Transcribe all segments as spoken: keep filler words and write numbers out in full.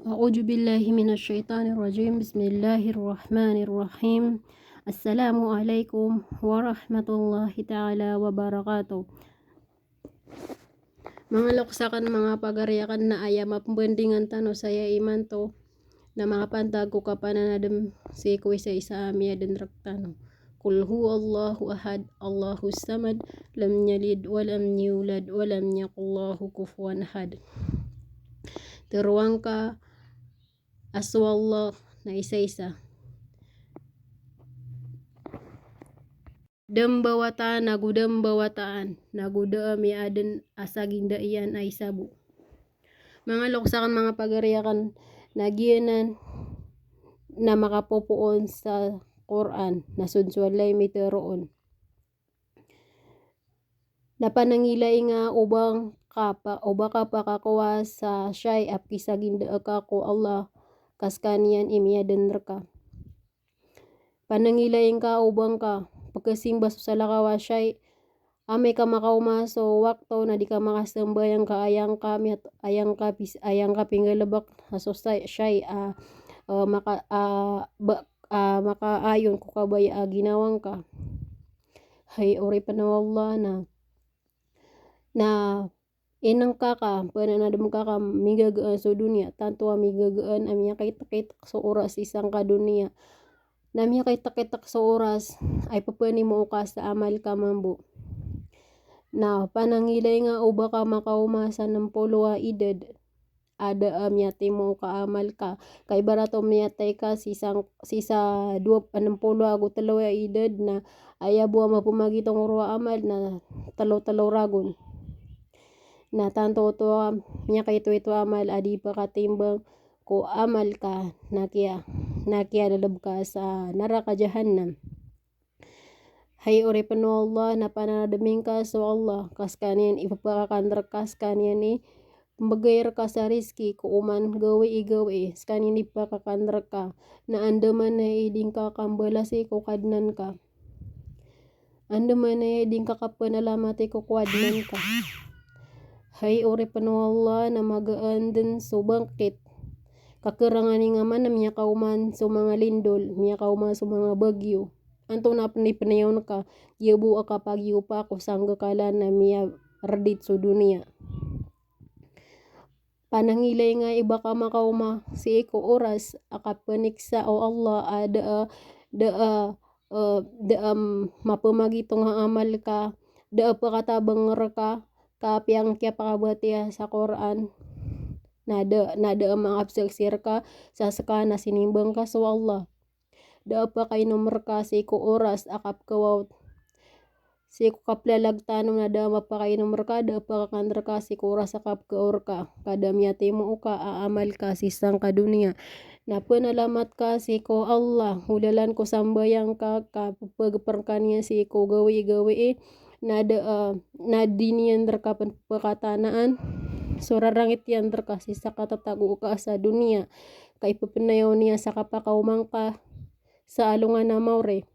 A'udhu billahi minash shaitanir rajim. Bismillahir rahmanir rahim. Assalamu alaikum warahmatullahi ta'ala wabarakatuh. Manga loks akn, manga pagari akn, na aya mapmbandingan tano saya imanto na manga pantag ko kapananadm sii ko isa-isa a miyadn rktano. Qul huwallahu ahad, Allahus samad, lam yalid wa lam yulad wa lam yakul lahu kufuwan ahad. Tharoa ngka a so Allah na isa-isa. Da a mbawataan, nago da a mbawataan, nago da a miyadn a saginda iyan a isa bo. Manga loks akn, manga pagari akn, na giyanan na makapopoon sa Qur'an, na so dn so Allah i mitharoon. Na panangilai nga o ba ka pa, o ba ka pakakowa sa shay a pkhisaginda ka ko Allah, ka skaniyan i miyadn rka. Panangilai ngka o ba ngka pkhasimba so salakaw a shay, amay ka makaoma so wakto na di ka makasambayang ka aya ngka miyat-, aya ngka pis-, aya ngka pinggalbk a so shay, shay a, a, maka, a, ba, a, makaayon ko kabaya a ginawa ngka. Hay oripn o Allah, na, na inngka ka, pnanadm ka ka migagaan so doniya, tanto a migagaan a miyakaitkaitek so oras sii sangka doniya. Na miyakaitkaitek so oras a ippanimo ka sa amal ka mambo. Na panangilai nga o ba ka makaoma sa nm polo a idad a da a miyatimo ka amal ka. Ka ibarat o miyatay ka sii sa, sii sa dowa, nm polo ago tlo a idad, na aya bo a mapamagitong roo a amal na tlo-tlo ragon. Na tanto oto a miyakaito-ito a amal a di pakatimbang ko amal ka, na kiya, na kiyalblb ka sa naraka jahannam. Hay oripn o Allah, na pananadmi ngka so Allah, ka skaniyan i pphakakan rka, skaniyan i pmbgay rka sa rizki ko oman gawii-gawii, skaniyan i pphakakan rka. Na andamanaya i di ngka kambalasi ko Kadnan ka. Andamanaya i di ngka kapanalamati ko Kadnan ka. Hay oripn o Allah, na magaan dn so bangkit. Ka kharangan i nga man a miyakaoma so manga lindol, miyakaoma so manga bagyo. Antonaa pn i pnayawn ka, giya bo a kapagiyopa ko sanggakalan a miyardit so doniya. Panangilai nga i ba ka makaoma sii ko oras a kapniksa o Allah a da a, da a, e, da a mapamagitong a amal ka, da a pakatabang rka, ka apiya ngka kiyapakabatiya sa Qur'an, na da, na da a mangapsaksi rka sa ska na sinimbang ka so Allah. Da a pakainom rka sii ko oras a kapkawawt. Sii ko kaplalag tano na da a mapakainom rka, da a pakakan rka sii ko oras a kapkaor ka. Ka da a miyatimo ka a amal ka sii sangka doniya. Na pnalamat ka sii ko Allah, olalan ko sambayang ka, ka pphagpr ka niyan sii ko gawii-gawii. Na da a, na di niyan rka pn pkatanaan so rarangit iyan rka sii sa katatago ka sa doniya. Ka ippnayawn iyan sa kapakaoma ngka sa alongan a maori.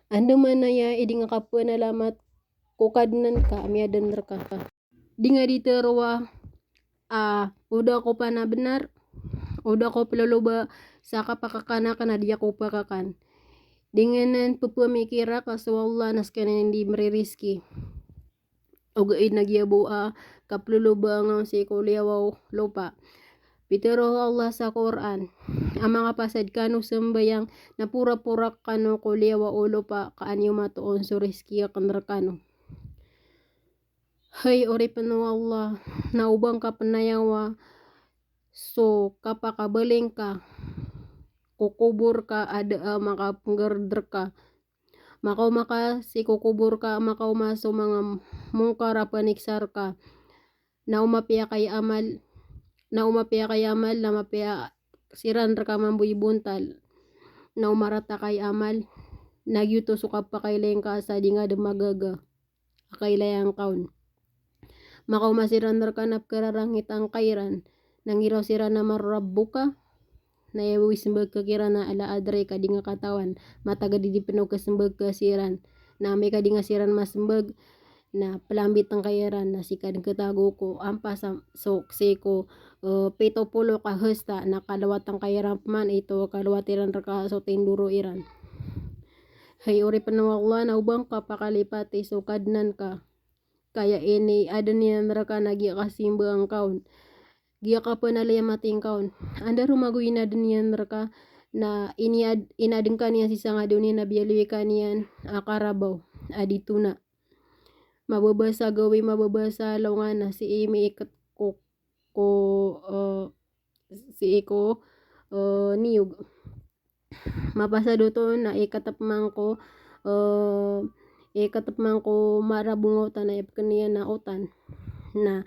Andamanaya i di nga kapnalamat ko Kadnan ka a miyadn rka. Di nga di tharoa a o da ko panabnar, o da ko ploloba sa kapakakan akn a di ako pakakan. Di nga nan pphamikira ka so Allah na skaniyan i di mririzki. Ogaid na giya bo a kaploloba nga sii ko liyawaw lopa. Pitharo o Allah sa Qur'an a manga pasad kano sambayang na pora-pora kano ko liyawaw lopa ka an iyo matoon so rizki akn rkano. Hay oripn o Allah, na o ba ngka pnayawa so kapakabaling ka ko kobor ka a da a makapnggard rka. Makaoma ka sii ko kobor ka, makaoma so manga mongkar a pniksa rka. Na o mapiya ka i amal, na o mapiya ka i amal, na mapiya siran rka mambo i bontal. Na o marata ka i amal, na giyoto so kapakailay ngka sa di nga dn magaga a kailaya ngka on. Makaoma siran rka na pkhararangit angka iran. Na ngiraw siran a man Rabbuka, na aya bo i smbag ka kiran na la adri, ka di nga katawan. Matagad i di pn o kasmbag ka siran. Na amay ka di nga siran masmbag, na plambit angka iran, na sii ka dn khatago ko ampas a, so, sii ko eh, pito polo ka hasta na kalawatan ka iran pman ito, kalawat iran rka so tindoro iran. Hay oripn o Allah, na oba ngka pakalipati so Kadnan ka. Kaya ini adn iyan rka na giya kasimbaa ngka on, giya kapanalayamat ingka on. Anda roo mago inadn iyan rka na ini ad-, inadn ka niyan sii sa ngka doniya na biyaloy ka niyan a karabaw a di tona. Mababasa gawii, mababasa alongan na sii miikt ko, ko, eh, sii ko, eh, niyog. Mapasad oto na iktp man ko, eh, iktp man ko marabong a otan na ipkn iyan a otan. Na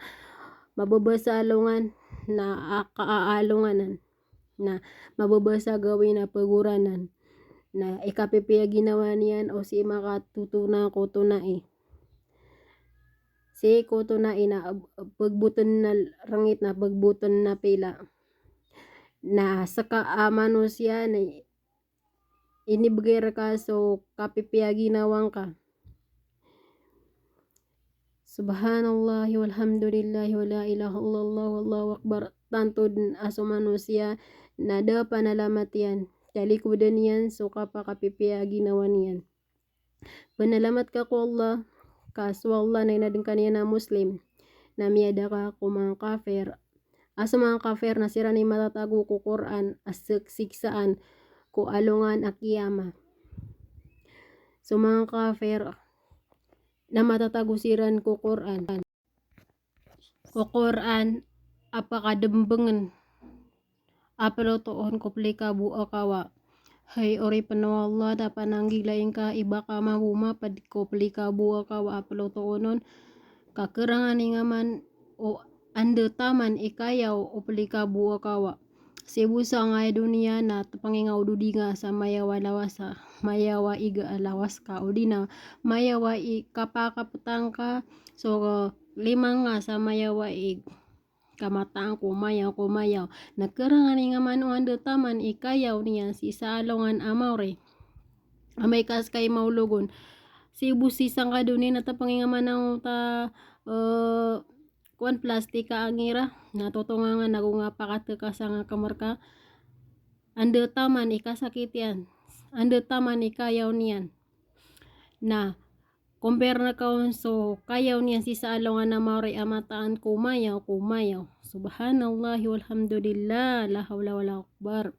mababasa alongan na a-, kaaalonganan. Na mababasa gawii na pagoranan. Na ikapipiya ginawa niyan o sii makatotona ko tonai. Sii ko tonai na, eh, pgbotn na rngit na pgbotn na pila. Na ska a manosiya na inibgay rka so kapipiya ginawa ngka. Subhanallah, walhamdulillah, wala ilaha illallah, wallahu akbar. Tanto dn a so manosiya na da a panalamat iyan, talikodan iyan so kapakapipiya ginawa niyan. Panalamat ka ko Allah, ka so Allah na inadn ka niyan a Muslim, na miyada ka ko manga kafir. A so manga kafir na siran i matatago ko Qur'an a sik-, siksaan ko alongan a kiyama. So manga kafir na matatago siran ko Qur'an. Ko Qur'an a pakadmbngn a plotoon ko plikabo a kawa. Hay oripn o Allah, na pananggilai ngka i ba ka mambo mapd ko plikabo a kawa a plotoon on, ka krangan ingka man o anda taman i kayaw o plikabo a kawa. Sii bo sa ngka doniya na tpngi ngka o dodi ngka sa mayaw a lawas, mayaw a ig a lawas ka, odi na mayaw a i kapakaptan ka so lima ngka sa mayaw a ig. Ka mataan ko mayaw, ko mayaw. Na krangan ingka man o anda taman i kayaw niyan sii sa alongan a mawri. Amay ka ska i maolog on. Sii bo sii sangka doniya na tpngi ngka man angkoto a, eh, kowan, plastik a angira. Na totonga ngka na go ngka pakatk a sangka kmr ka. Anda taman i kasakit iyan. Anda taman i kayaw niyan. Na compare ngka on so kayaw niyan sii sa alongan a mawri a mataan ko mayaw, ko mayaw. Subhanallah, walhamdulillah, la hawla wala akbar.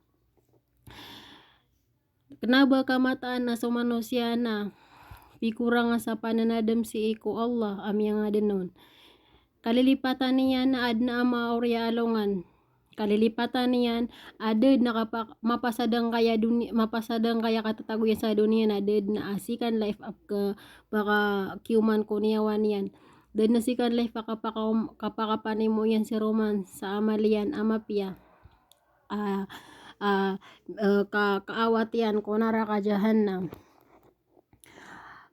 Kna ba ka mataan a so manosiya na pikorang sa pananadm sii ko Allah a miyangadn on. Kalilipatan iyan na adn a mawri a alongan. Kalilipatan iyan, a da dn a kapak-, mapasad angkaya doni-, mapasad angkaya katatago iyan sa doniya na da dn a second life a kapakakioman ko niyawa niyan. Da dn a second life a kapaka-, kapakapanimo iyan si roman sa amal iyan a mapiya. A, a, eh, ka, kaawat iyan ko naraka jahannam.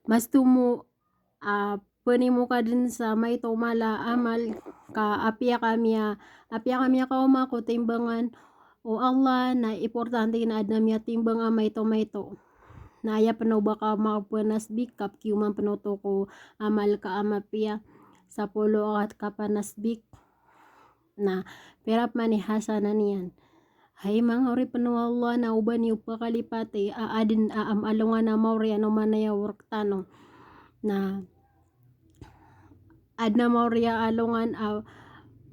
Mas tomo a panimo ka dn sa maito mala a amal ka apiya ka miya-, apiya ka miyakaoma ko timbangan o Allah na importante na adn a miyatimbang a maito-maito. Na aya pn o ba ka mapanasbik ka pkioman pn oto ko amal ka a mapiya, sapolo a kapanasbik. Na pira pman i hasanah niyan. Hay manga oripn o Allah, na oba niyo pakalipati a adn a, am, alongan a mawri a nomanayaw rktano. Na adn a mawri a alongan a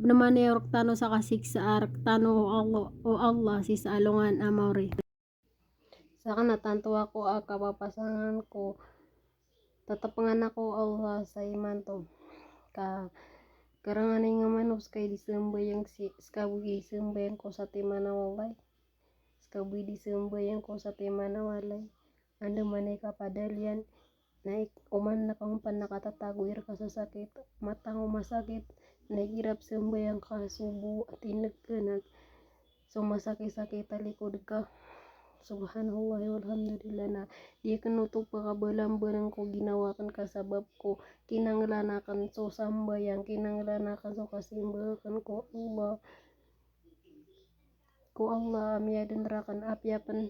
nomanayaw rktano sa kasiksa rktano o Allah, o Allah, sii sa alongan a mawri. Sakn na tanto ako a kapapasangan ko tatapngan ako o Allah sa imanto. Ka krangan ingka man o ska i di sambayang si, ska bo i di sambayang ko sa timan a walay. Ska bo i di sambayang ko sa timan a walay. Andamanaya i kapadaliyan, na ik-, oman na ka on pn na katatago i rka sa sakit, mataan ko masakit, na igira pzambayang ka sobo, tingnk ka na so masakit-sakit a likod ka. Subhanallah, walhamdulillah, na di akn oto pakabalambalan ko ginawa akn ka sabap ko kinanglan akn so sambayang, kinanglan akn so kasimba akn ko Allah. Ko Allah a miyadn rakn, apiya pn,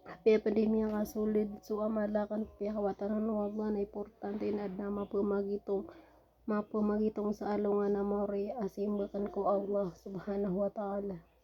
apiya pn di miyakasolid so amal akn, piyakawatan o Allah na importante na adn a mapamagitong. mapamagitong sa alongan a maori a simba akn ko Allah subhanahu wa ta'ala.